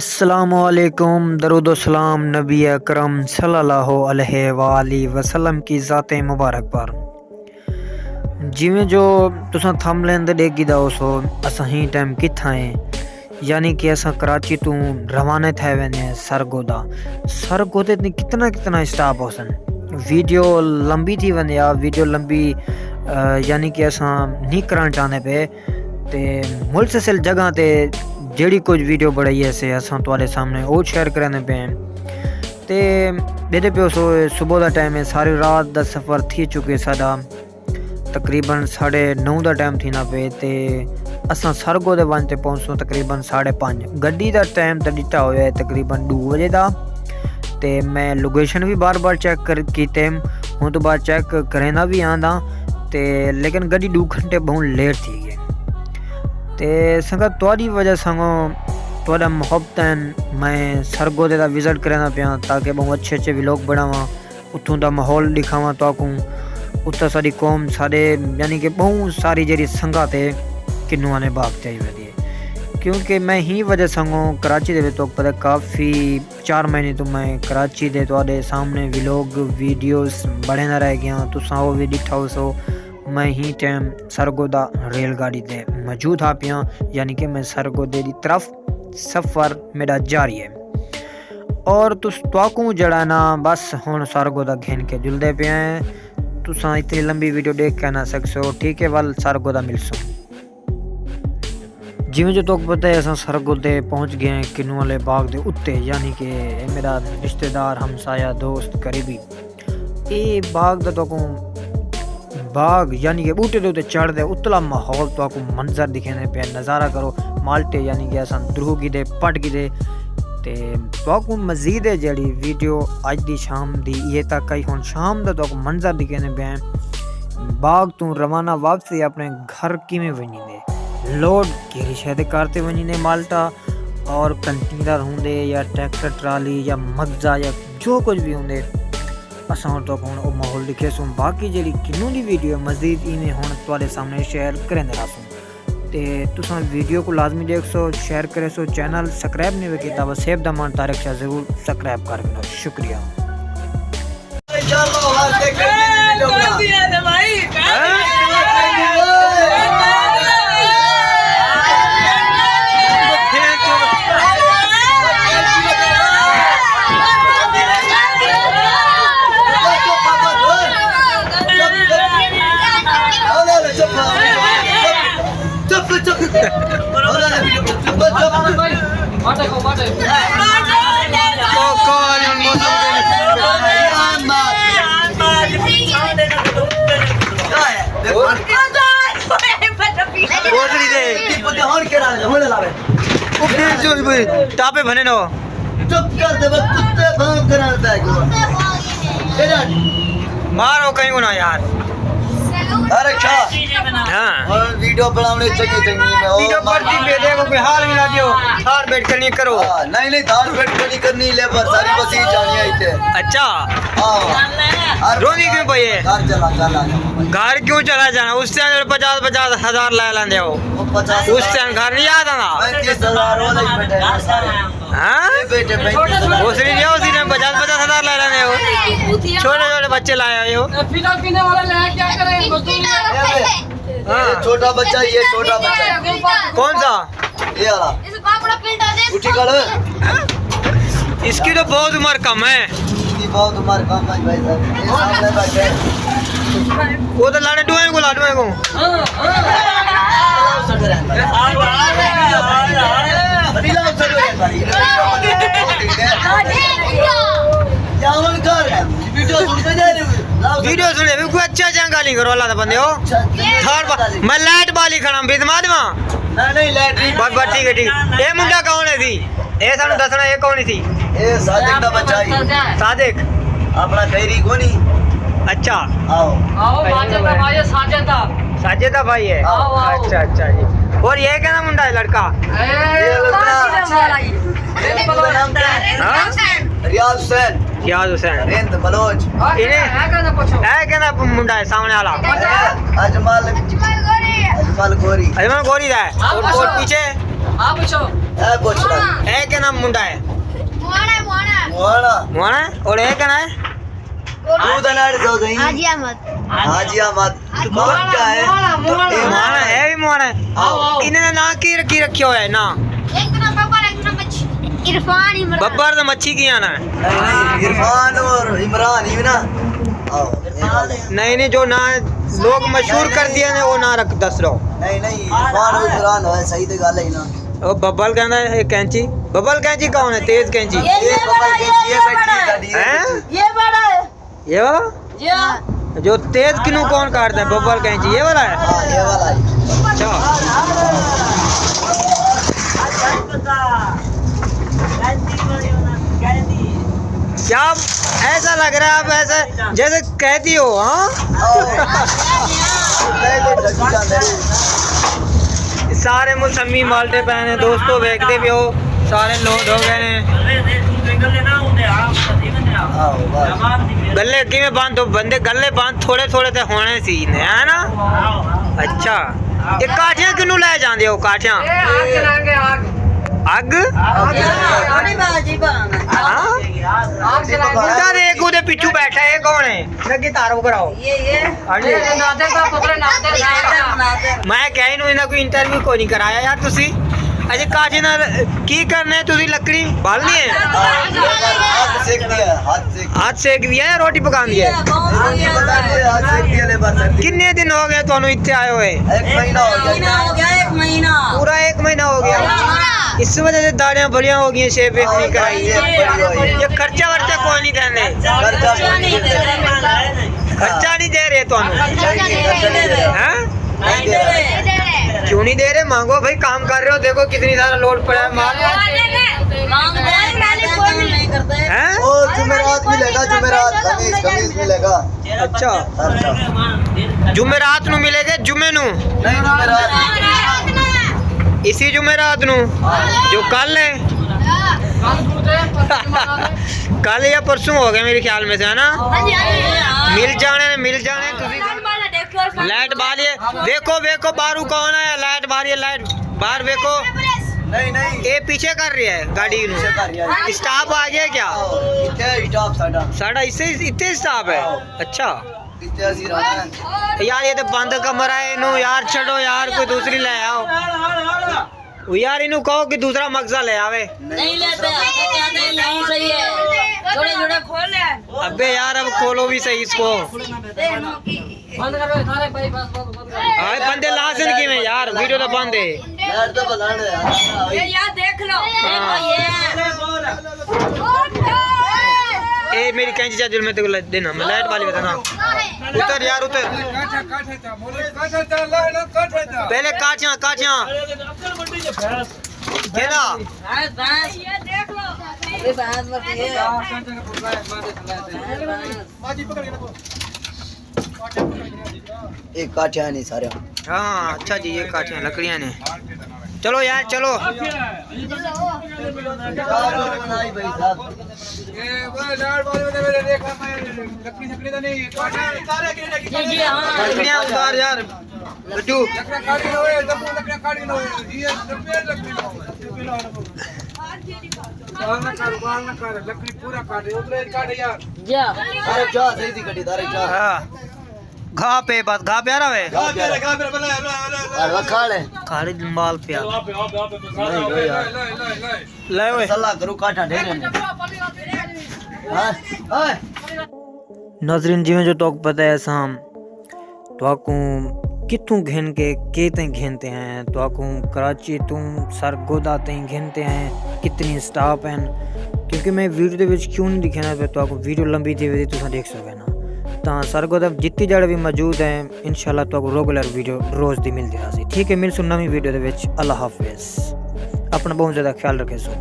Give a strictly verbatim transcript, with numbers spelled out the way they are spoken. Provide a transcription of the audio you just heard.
السلام علیکم، درود و سلام نبی اکرم صلی اللہ علیہ وآلہ وسلم کی ذات مبارک پر۔ جیویں جو تساں تھمبنیل تے ݙیکھ گھدا ہوسو، اساں ہی ٹائم کتھاں ہیں، یعنی کہ اساں کراچی توں روانے تھئے ویندے ہیں سرگودھا۔ سرگودھے تے کتنا کتنا اسٹاپ ہوسن۔ ویڈیو لمبی تھی ویندی آ، ویڈیو لمبی، آ، یعنی کہ اساں نہیں کرݨ چاہندے پئے۔ تے مسلسل جگہ تے جیڑھی کجھ ویڈیو بݨائی ہے سے اساں تہاݙے سامݨے او شیئر کریندے پئے ہیں۔ تے ݙیہدے پئے ہوسو صبح دا ٹائم ہے، ساری رات دا سفر تھی چکے ساݙا، تقریباً ساڑھے نو دا ٹائم تھیندا پئے تے اساں سرگودھے ونڄ تے پہنچسوں تقریباً ساڑھے پنج۔ گݙی دا ٹائم تاں ݙتا ہویا ہے تقریباً ݙو وڄے دا۔ تے میں لوکیشن وی بار بار چیک کر کیتے، ہݨ توں بعد چیک کریندا وی آنداں۔ تے لیکن گݙی ݙو گھنٹے ٻہوں لیٹ تھی ڳئے۔ تے سنگت تہاݙی وجہ سانگوں، تہاݙا محبتاً میں سرگودھے دا وزٹ کریندا پیاں تاکہ ٻہوں اچھے اچھے ولاگ بݨاواں، اتھوں دا ماحول ݙکھاواں تہاکوں۔ اتھاں ساݙی قوم، ساݙے یعنی کہ ٻہوں ساری جیڑھی سنگت ہے کنوں والے باغ تے آئی ودی ہے، کیونکہ میں ہی وجہ سانگوں کراچی دے وچ تہاکوں پتہ کافی چار مہینے توں میں کراچی دے تہاݙے سامݨے ولاگ ویڈیوز بݨیندا رہ ڳیاں۔ تساں او وی ݙٹھا ہوسو، میں ہی ٹائم سرگودھا ریل گاڑی تے موجود ہا پیاں، یعنی کہ میں سرگودھے دی طرف سفر میݙا جاری ہے۔ اور تس، تہاکوں جیڑھا نا بس ہݨ سرگودھا گھن کے جلدے پئے ہیں۔ تساں اتنی لمبی ویڈیو ݙیکھ کے نہ سڳسو، ٹھیک ہے، ول سرگودھا ملسوں۔ جیویں جو تہاکوں پتہ ہے، اساں سرگودھے پہنچ ڳئے ہیں کنوں والے باغ دے اُتے، یعنی کہ اے میݙا رشتہ دار، ہمسایہ، دوست، قریبی۔ اے باغ دا تہاکوں، باغ یعنی کہ ٻوٹے دے اُتے چڑھ دے اتلا ماحول تہاکوں منظر ݙکھیندے پئے، نظارہ کرو۔ مالٹے یعنی کہ اساں درو گھدے، پٹ گھدے۔ تے تہاکوں مزید ہے جیڑھی ویڈیو اڄ دی شام دی، اے تاں کئی ہݨ شام دا تہاکوں منظر ݙکھیندے پئے ہیں۔ باغ توں روانہ واپسی اپݨے گھر کیویں ونڄیندے؟ لوڈ کیڑھی شے دے کر تے ونڄیندے؟ مالٹا اور کنٹینر ہوندے یا ٹریکٹر ٹرالی یا مغزہ یا جو کجھ وی ہوندے، اساں ہݨ تہاکوں ہݨ او ماحول ݙکھیسوں۔ باقی جیڑھی کنوں دی ویڈیو ہے مزید ایویں ہݨ تہاݙے سامݨے شیئر کریندے رہسوں۔ تے تساں ویڈیو کوں لازمی ݙیکھسو، شیئر کریسو، چینل سبسکرائب نہیں وے کیتا، وسیب دا من طارق شاہ ضرور سبسکرائب کر گھنو۔ شکریہ۔ چپ، چپ۔ بوتلی دے۔ ٹاپے بھنے نو۔ چپ کر دے، بس کتے بھونک کرݨ پئے ڳئے۔ تیرا مارو کہیں کو نہ یار۔ ارے اچھا۔ ہاں۔ ہݨ ویڈیو بݨاوݨی چنڳی چنڳی میں او ویڈیو مار بݨدی پئی، ݙیکھو کوئی حال وی نہ ݙیو۔ تھاݨ بیٹھ کے نہیں کرو۔ ہاں، نہیں، نہیں، تھاݨ بیٹھ کے نہیں کرنی، لیبر ساری بسی جانی ہے اتھے۔ اچھا۔ ہاں۔ روندی کیوں پئی ہے؟ گھر چلا، چلا جاؤ۔ گھر کیوں چلا جانا؟ اس ٹائم پچاس پچاس ہزار لے لیندے ہو۔ وہ پچاس ہزار۔ اس ٹائم گھر نہیں یاد آنا؟ پینتیس ہزار وہ لے بیٹھے ہیں سارے۔ ہاں؟ یہ بیٹھے پینتیس ہزار۔ اس نے لیا، اسی نے پچاس پچاس ہزار لے لینے ہو۔ چھوٹے چھوٹے بچے لائے ہوئے ہو۔ فلٹر پینے والا لے کیا کریں؟ مزدور لے۔ یہ بے-، ہاں۔ یہ چھوٹا بچہ، یہ چھوٹا بچہ۔ کون سا؟ یہ والا۔ اٹھی کھڑ۔ اس کی تو بہت عمر کم ہے۔ اس کی بہت عمر کم ہے بھائی صاحب۔ یہ سامنے بیٹھے ہیں۔ وہ تو لانے ڈوئیں کو، لا ڈوئیں کو۔ ویڈیو سݨے، کوئی اچھا چنگا ڳالھیں کرو، اللہ دے بندے ہو۔ تھاݨ با-، میں لائٹ بالی کھڑا، بزماد ماں۔ نہیں، نہیں، لائٹ نہیں۔ بس، بس، ٹھیک ہے، ٹھیک ہے۔ اے منڈا کون ہے سی؟ اے سانوں دسݨا، اے کون سی؟ اے صادق دا بچہ ہی۔ صادق؟ اپݨا خیری کونی؟ اچھا۔ آؤ۔ آؤ، ساجد دا بھائی ہے، ساجد دا۔ ساجد دا بھائی ہے؟ آؤ، آؤ۔ اچھا، اچھا جی۔ اور یہ کہنا منڈا ہے لڑکا؟ اے، یہ لڑکا۔ اچھا۔ اے، نام کیا ہے؟ ہاں؟ ریاض حسین۔ ریاض حسین۔ رند بلوچ۔ انہیں، اے کہنا منڈا ہے سامنے والا؟ اجمل۔ اجمل گوری۔ اجمل گوری دا ہے۔ اور، اور پیچھے؟ آپ پوچھو۔ اے پوچھ رہا۔ اے کیا نام منڈا ہے؟ موانا ہے، موانا۔ موانا۔ موانا ہے؟ اور اے کیا نام ہے؟ تو دا ناڑ سو گئی۔ حاجی احمد۔ حاجی احمد۔ موانا، موانا، موانا۔ موانا ہے، اے بھی موانا ہے۔ آؤ، آؤ۔ انہاں دا نام کی رکھی، رکھیا ہویا ہے نام؟ ایک دا نام ببر، ایک دا نام مچھی۔ عرفان عمران۔ ببر دا مچھی کی آنا ہے؟ نہیں، نہیں، عرفان اور عمران ہی نا۔ آؤ، اے والے۔ نہیں، نہیں، جو نام لوگ مشہور کر دیا نے، وہ نام رکھ، دس رہو۔ نہیں، نہیں، عرفان اور عمران ہوئے، صحیح تے گل ہے نا۔ او ببل کہندا ہے، اے کینچی۔ ببل کینچی کون ہے؟ تیز کینچی۔ یہ، یہ ببل والا، یہ، کینچی، یہ یہ بیٹھی بڑا ہے۔ ساڈی، اے ہیں؟ بیٹھی۔ یہ والا؟ یہ والا؟ جی ہاں۔ جو تیز کنوں کون کاٹدا ہے؟ ببل کینچی، یہ والا ہے؟ ہاں، یہ والا ہے۔ اچھا۔ کیا ایسا لگ رہا ہے آپ ایسے جیسے قیدی ہو، ہاں؟ سارے مسمی مالٹے پے نے دوستو، ویکھدے پیو، سارے لوڈ ہو گئے نے۔ گلے کیویں بند؟ بندے گلے بند تھوڑے تھوڑے تے ہونے سی نے، ہے نا؟ اچھا، یہ کاٹھیاں کنوں لے جاندے ہو؟ کاٹھیاں؟ اگ؟ ہاں؟ ادھر ایک ادھر پچھو بیٹھا ہے، کون ہے؟ نگی تارو کراؤ۔ یہ، یہ۔ ہاں جی۔ نادر دا پتر نادر دا۔ میں کہہ انہوں انہاں کوئی انٹرویو کوئی نہیں کرایا یار تسی۔ اجے کاٹھے نال کی کرنا ہے تسی؟ لکڑی بھالنی ہے؟ ہاتھ سیک دیا، ہاتھ سیک دیا۔ ہاتھ سیک دیا ہے، روٹی پکان دیا ہے؟ روٹی پکان دیا، ہاتھ سیک دیا، لیبر سیک دیا۔ کنے دن ہو گئے تانوں اتھے آئے ہوئے؟ ایک مہینہ ہو گیا۔ مہینہ ہو گیا، ایک مہینہ۔ پورا ایک مہینہ ہو گیا۔ ہاں۔ اس وجہ سے داڑیاں بڑیاں ہو گئی ہیں، شیپ ویپ نہیں کرائی۔ یہ خرچہ ورچہ کوئی نہیں دینے۔ خرچہ نہیں دے رہے۔ خرچہ نہیں دے رہے تو ہم۔ ہاں؟ کیوں نہیں دے رہے؟ مانگو بھائی، کام کر رہے ہو، دیکھو کتنی سارا لوڈ پڑا ہے مال۔ ہیں؟ او جمعرات ملے گا، جمعرات، خمیس، خمیس ملے گا۔ اچھا۔ جمعرات نو ملے گے، جمعے نو؟ نہیں، جمعرات۔ اسی جمعرات نو؟ جو کل ہے؟ کل یا پرسوں ہو گئے میرے خیال میں سے، ہے نا؟ مل جانے نے، مل جانے، تسی لائٹ بالی ہے۔ ویکھو، ویکھو، باہروں کون آیا؟ لائٹ بالی ہے، لائٹ باہر ویکھو۔ نہیں، نہیں۔ اے پیچھے کر رہی ہے گاڑی نو۔ پیچھے کر رہی ہے۔ اسٹاپ آ گیا کیا؟ آؤ، اتھے اسٹاپ ساڈا۔ ساڈا اسے، اتھے اسٹاپ ہے؟ آؤ۔ اچھا۔ اتھے اسی رہنا ہے۔ یار، یہ تو بند کمرہ ہے، انہوں یار چھڈو یار، کوئی دوسری لے آؤ۔ او یار، انہوں کہو کہ دوسرا مغزہ لے آوے۔ نہیں لیتے، کہتے ہیں یہی صحیح ہے۔ جوڑے جوڑے کھول لے۔ ابے یار، اب کھولو بھی صحیح اس کو۔ بند کرو سارے بھائی، بس، بس، بند کرو۔ ہاں، بندے لازم کیویں یار، ویڈیو تو بند ہے۔ یار، تو بلانا ہے یار۔ یہ یار دیکھ لو۔ ہاں۔ اے میری کینچی چاچو، میں تیرے کو دینا، میں لائٹ والی بتانا۔ اتر یار، اتر۔ پہلے کاٹھیاں، کاٹھیاں۔ کہڑا؟ یہ کاٹھیاں نہیں سارے۔ ہاں، اچھا جی، یہ کاٹھیاں لکڑیاں نے۔ چلو یار، چلو۔ لکڑیاں اتار یار۔ لڈو۔ لکڑیاں کاٹ کے لو، اے ڈبو لکڑیاں کاٹ کے لو، اے ڈبے لکڑی لو۔ گال نہ کر، گال نہ کر، لکڑی پورا کاٹ، اترے کاٹ یار۔ جا۔ ارے جا، صحیح سی کٹی، ارے جا۔ ہاں۔ گھا پہ بس، گھا پیارا وے۔ گھا پیارا، گھا پیارا، بلا، بلا، بلا، بلا۔ کھاڑے مال پیا۔ لے اوئے۔ صلاح کرو، کاٹھاں ڈھیر ہن۔ ہاں؟ ہاں؟ ناظرین، جیویں جو تہاکوں پتہ ہے، اساں تہاکوں کتھوں گھن کے کے تئیں گھنتے ہیں، تہاکوں کراچی توں سرگودھا تئیں گھنتے ہیں، کتنی سٹاپ ہیں، کیونکہ میں ویڈیو دے وچ کیوں نہیں دکھینا پیا تہاکوں، ویڈیو لمبی تھی ویسی، تساں ڈیکھ سکو نا۔ تاں سرگودھا جتھے جیڑھے بھی موجود ہیں، انشاءاللہ تہاکوں ریگولر ویڈیو روز دی ملدی رہسی۔ ٹھیک ہے، ملسوں نویں ویڈیو دے وچ۔ اللہ حافظ۔ اپنا بہت زیادہ خیال رکھیسو۔